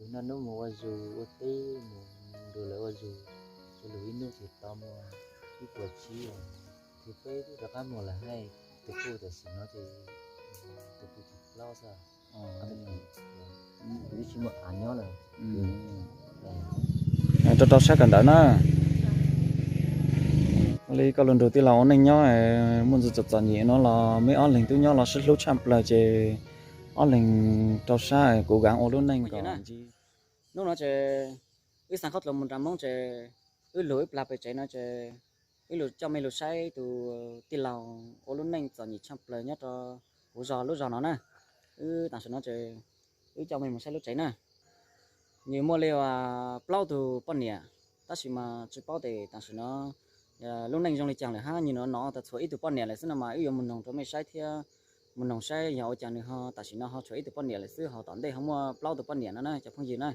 Noj hnub mus ua zus ua teb, mus nrog lawv ua zus, cov lus ib hnub ces tau muaj ib puas tsib, ces peb twb rov qab muag lawm hais, tus puj tam sim no ces tus puj tsis plaub xwb, twb tsis muaj av nyob lawm. Rau rau sab kawm ntawv na. Li koj lus nrug tij laug ua neej nyob, muaj ntsis txom txom nyem no los meb ob leeg twb nyob los sib hlub tshaj plaws ces ob leeg rau sab kuv kav ua lub neej kom ntsib. Hnub no ces wb xaa qhob dluas mus nram Hmoob ces wb lug wb plag pem tsev no ces wb lug coj mej lug saib tus tij laug ua lub neej txom nyem tshaj plaws nyob rau huv zos lub zos no na. Wb tam sim no ces wb coj mej mus saib lub tsev na. Nws muaj li uas plaub tug poj niam, tab sis mas tsis paub tes tam sim no lub neej zoo li cas lawm hab. Nws no no tas tshuav ib tug poj niam lawm xwb no mas wb yuav mus noog rau mej saib thiab, mus noog saib yog ua cas nws ho tam sim no ho tshuav ib tug poj niam lawm xwb, ho tom ntej ho muaj plaub tug poj niam no na cov phooj ywg na.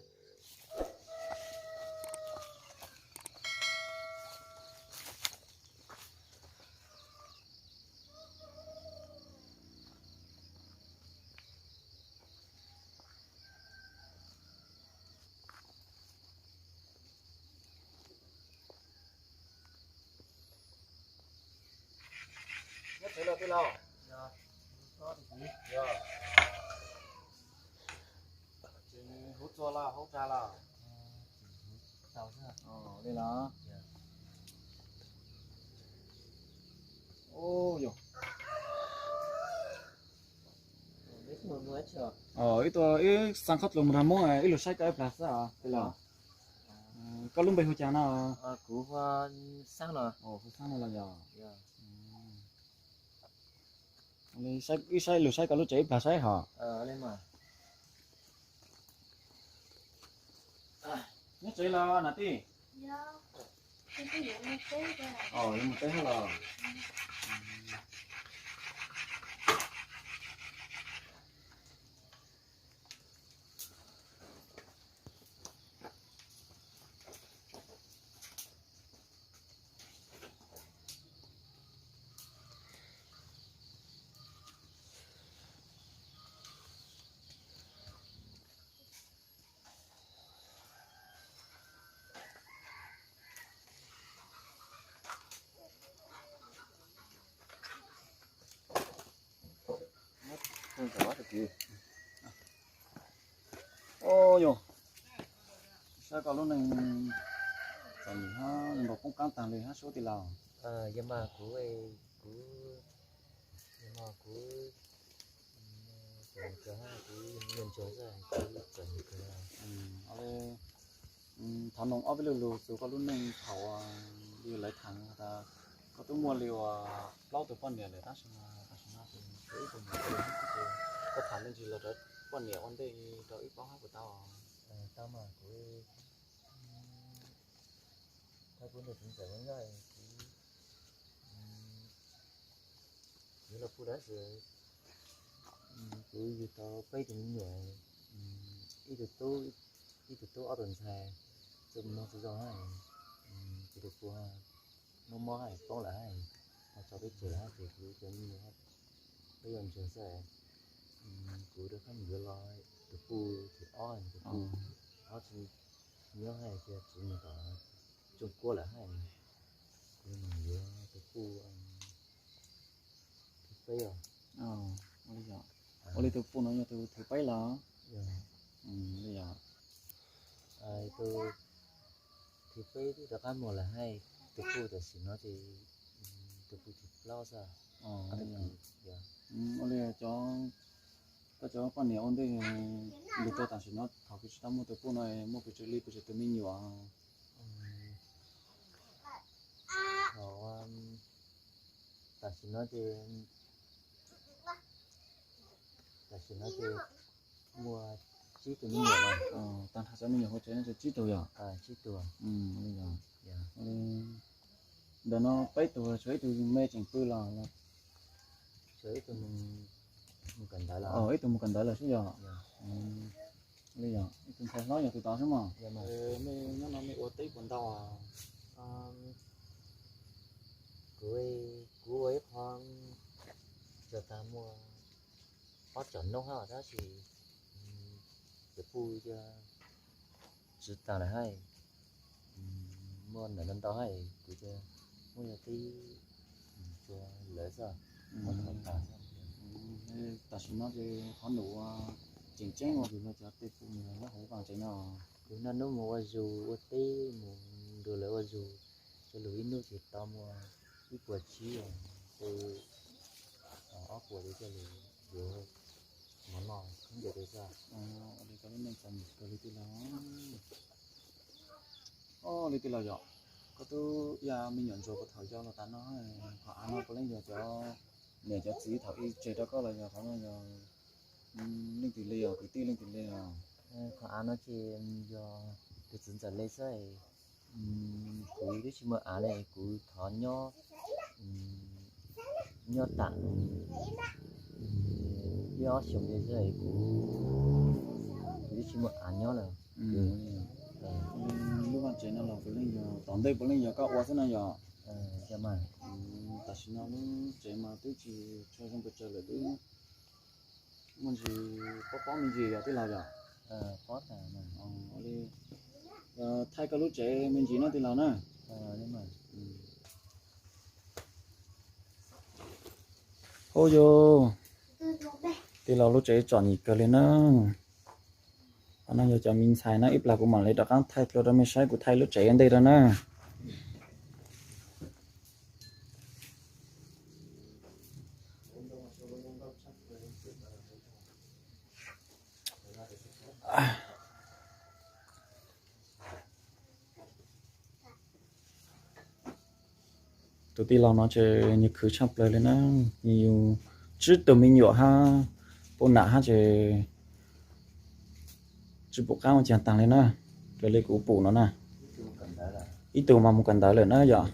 Nyob tsev los tij laug? Yog. Tseem huv txua los huv tag los? Li los? Yog. Ib tug ib xaa qhob dluas mus nram Hmoob ib lug saib koj ib plag xwb os tij laug. Koj lub npe hu cas no? Kuv hu Xab no. Hu Xab no los yog. Ib lug saib koj lub tsev ib plag saib hos. Nyob tsev los nam tij? Yuav mus teb hab los? Saib koj lub neej txom nyem hab, nkaus poob qab taag li hab sub tij laug. Yog mas kuv, kuv, yog mas kuv, kuv nyuaj ntsuag xwb, kuv txom nyem kawg. Thov noog ob peb lu lug txug koj lub neej thaum li lawv thaam tas koj tub muaj li uas plaub tug poj niam lawm tab sis mas tam sim no tshuav ib tug mus, koj tham me ntsis los rau poj niam ua ntej rau wb paub hab puas tau? Tau mas kuv, thaum kuv nrog txiv ntxawm nyob kuv, kuv los pug dab tsi, kuv yug tau peb tug me nyuam, ib tug tub, ib tug tub ob tug ntxhais, txawj moog txawj zoo hab, kuv tus pug mob mob hab poob lawm hab, ho tso peb tseg lawm hab ces kuv cov me nyuam peb yuav ntsuag xwb. Kuv rov qab mus yuav los tus puj thib ob, tus puj ob tsis nyob hab, cia txiv mus tom Tsooj Kuab lawm hab, kuv mus yuav tus puj thib peb os. Ua li tus puj no yog tus thib peb los? Li yog. Tus thib peb twb rov qab muag lawm hab, tus puj tam sim no ces tus puj thib plaub xwb. Ua li cov, koj cov poj niam ua ntej lug rau tam sim no thaum kuv tsis tau muaj tus puj no muaj pes tsawg li, pes tsawg tus me nyuam? Tam sim no ces, tam sim no ces muaj tsib tug me nyuam. Tag nrho cov me nyuam hauv tsev no tsib tug yog? Tsib tug. Ntawm no peb tug tshuav ib tug me tseem pw los? Tshuav ib tug mus kawm ntawv lawm. Ib tug mus kawm ntawv lawm xwb yog? Li yog ib tug ntxhais hlob yog tus tod xwb mog. Mej nyob no mej ua teb puas ntau? Kuv, kuv ua ib qho tsuas tag muaj ob tsom noob hab tab sis tus puj cia Tsis tas lawm hais, muaj ntawm no ntau hais kuv cia muab yog tib tsuas lawv xwb. Tam sim no ces qhov num uas tseem ceeb uas kuv yog cov tej pum nyob hauv vaj tsev no, kuv naj nub mus ua zug ua teb mus nrog lawv ua zug, cov lus ib hnub ces tau muaj ib puas tsib, ob puas li coj lus yuav mov noj khaub ncaws xwb. Li tau lub neej txom nyem kawg li tij laug. Li tij laug yom, koj twb ya me nyuam ntsuag puag thaum yau los tas no, qhov av no puav leej yog cov niam cov txiv thaum ub tseg rau koj los yog qhov no yog leej twg li os, kwv tij leej twg li os? Qhov av no ces yog tus txiv ntxawm li xwb. Kuv twb tsis muaj av li, kuv thov nyob, nyob tam ib ob xyoos li xwb, kuv, kuv twb tsis muaj av nyob lawm. Lub vaj tsev no los puav leej yog tom ntej puav leej yog koj ua xwb no yom? Tam sim no lub tsev mas twb tsis tshua zoo pes tsawg lawm, twb muaj ntsis pob pob me ntsis yog tij laug yom? Li thaij koj lub tsev me ntsis na tij laug na. Ub yus, tij laug lub tsev txom nyem kawg li na. Qhov no yog cov me ntxhais na, ib plag kuv mam li rov qab thaij dlua rau mej saib kuv thaij lub tsev ua ntej rau na. Tus tij laug no ces nws khwv tshaj plaws li na, nws yug tsib tug me nyuam hab, pub nam hab ces tsis pum qab ua caag taag li na, raws li kuv pum no na. Ib tug mas mus kawm ntawv lawm na yom.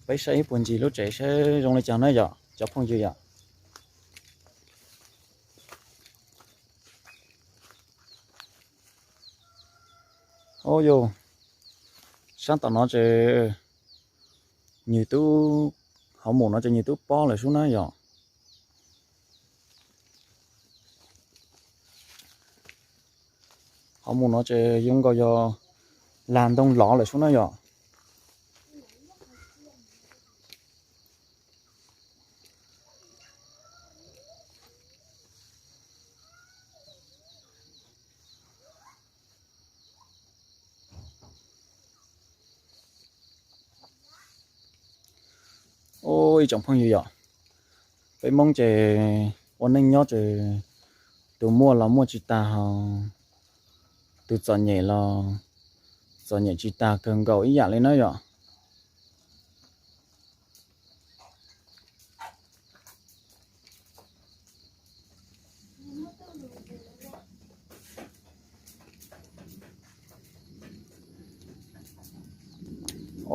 Peb saib ib puag ntsis lub tsev saib zoo li cas na yom cov phooj ywg yom. Ub yus, sab tom no ces nws tub, hauv mus no ces nws tub pob lawm sub na yom. Hauv mus no ces zoo nkaus yog lag ntoo lov lawm sub na yom. Ub, ib tsoom phooj ywg yom, peb Hmoob ces ua neej nyob ces tus muaj los muaj tsis tag, ho tus txom nyem los txom nyem tsis tag, kawg nkaus ib yam li na yom.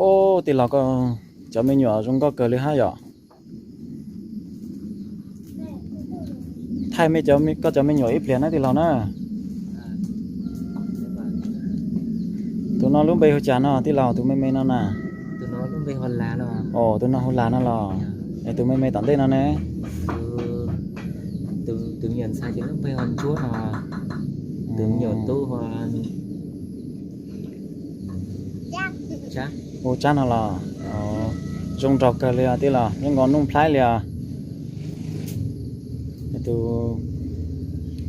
Ub, tij laug koj cov me nyuam zoo nkauj kawg li hab yom. Thaij koj cov me nyuam ib pliag na tij laug na. Tus no lub npe hu cas no tij laug, tus me me no na? Tus no hu Las no los? Es tus me me tom ntej no ne? Hu Tsab no los? Zoo nraug kawg li os tij laug, zoo nkaus Nuj Nplhaib li os.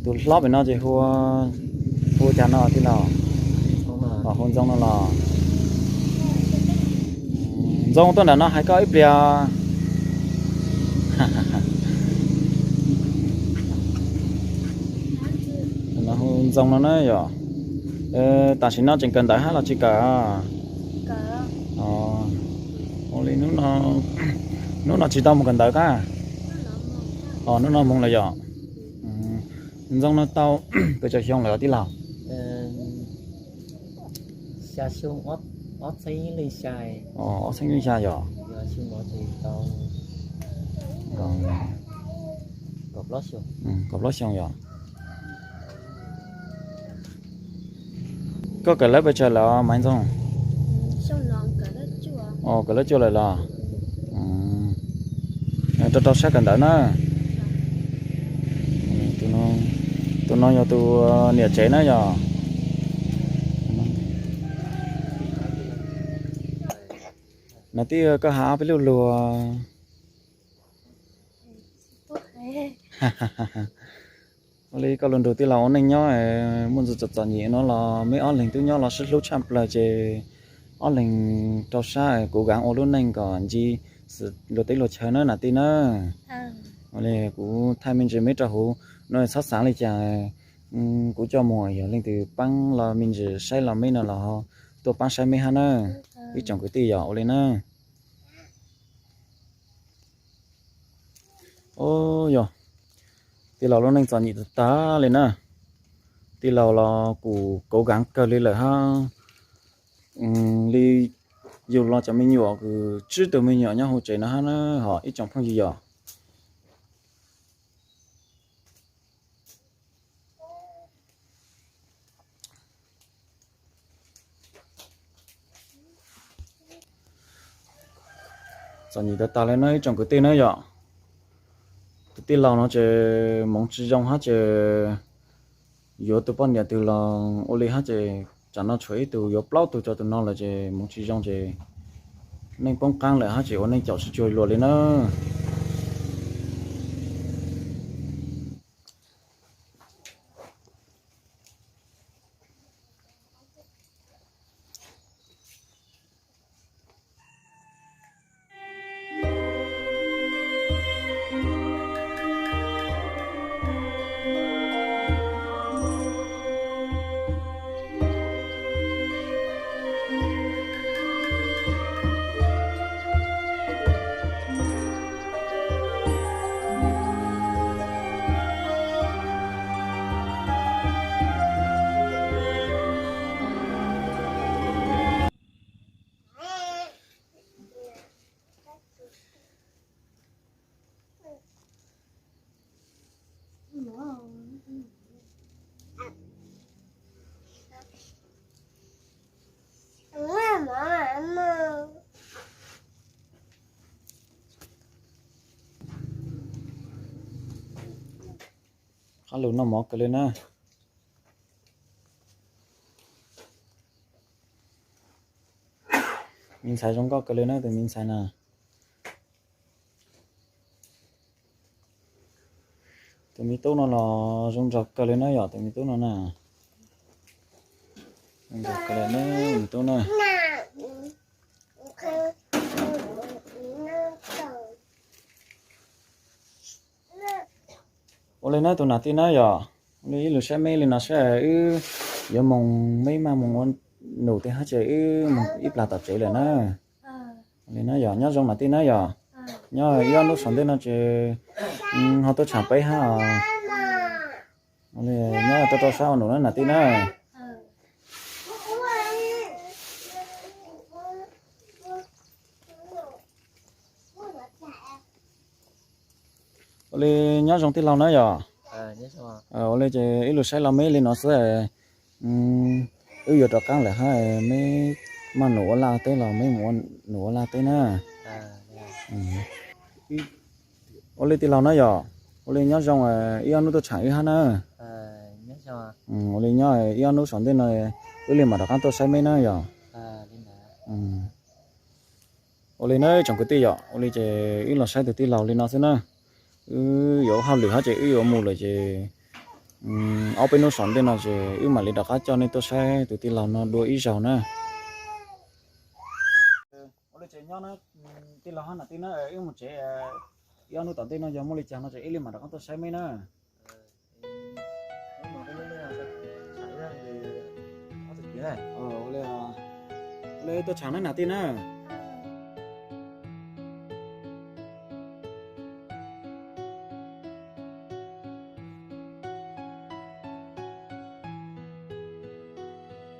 Tus hlob pem no ces hu, hu cas no tij laug? Hu Ntxoo no los? Ntxoo, tuaj nram no hais koj ib pliag. Hu Ntxoo no na yom. Tam sim no tseem kawm ntawv hab los tsis kawm? Ua li hnub no tsis tau mus kawm ntawv kab? Hnub no moog lawm yom. Ntxoo no tau pes tsawg xyoo lawm tij laug? Ob txheeb leej xya yom. Kaum plaub xyoo yom. Koj kawm lab pes tsawg lawm Maiv Ntxoog? Kawm lab cuaj lawm los? Rau rau sab kawm ntawv na. Tus no yog tus niam tsev na yog. Nas Tij, koj has ob peb lub luag. Ua li koj lug nrug tij laug ua neej nyob muaj ntsis txom txom nyem no los meb ob leeg twb nyob los sib hlub tshaj plaws ces ob leeg rau sab kuv kav ua lub neej kom nce xwm luag teb luag chaw na Nas Tij na. Ua li kuv thaij me ntsis meb rau huv no, txhob xaav li cas, kuv coj moog yog leej twg paab los me ntsis saib los meb no los tuaj paab saib meb hab na. Ib tsoom kwv tij yog ua li na. Yog tij laug lub neej txom nyem tag tag li na. Tij laug los kuj kov kaav kawg li lawm hab. Li yug los cov me nyuam kws tsib tug me nyuam nyob huv tsev no hab na, ho ib tsoom phooj ywg yog. Txom nyem tag tag li na ib tsoom kwv tij na yom. Tus tij laug no ces moov tsis zoo hab ces yuav tus poj niam twg los ua li hab ces tsam no tshuav ib tug yuav plaub tug rau tus no lawm ces moov tsis zoo ces neej poob qaab lawm hab ces ua neej caum tsis cuag luag li na. Qab lug noj mov kawg li na. Me ntxhais zoo nkauj kawg li na tus me ntxhais na. Tus me tub no los zoo nraug kawg li na yom, tus me tub no na. Zoo nraug kawg li na, me tub na. Ua li na tus nam tij na yom, ua li ib lus saib meb li no saib wb yuav moog, meb maj moog ua num tej hab ces wb moog ib plag tom tsev lawm na. Ua li na yom, nyob zoo nam tij na yom. Nyob ib ob hnub saum ntej no ces ho tuaj tshaam peb hab os. Ua li nyob rau rau sab ua num na nam tij na. Ua li nyob zoo tij laug na yom. Ua li ces ib lus saib los meb li no xwb. Wb yuav rov qaab lawm hab, meb maj num ua laj teb los meb mus ua num ua laj teb na. Ua li tij laug na yom, ua li nyob zoo, ib ob hnub tuaj tshaam wb hab na. Ua li nyob ib ob hnub saum ntej no wb li mam rov qaab tuaj saib meb na yom. Ua li na tsoom kwv tij yom, ua li ces wb los saib tus tij laug li no xwb na. Wb yuav ua hauj lwm hab ces wb yuav mus lawm ces ob peb hnub saum ntej no ces wb mam li rov qab coj nej tuaj saib tus tij laug no dua ib zaug na. Ua li ces nyob tij laug hab nam tij na, wb mus tsev, ib ob hnub tom ntej no yog muaj li cas no ces wb li mam rov qab tuaj saib meb na. Ua li tuaj tshaam na nam tij na.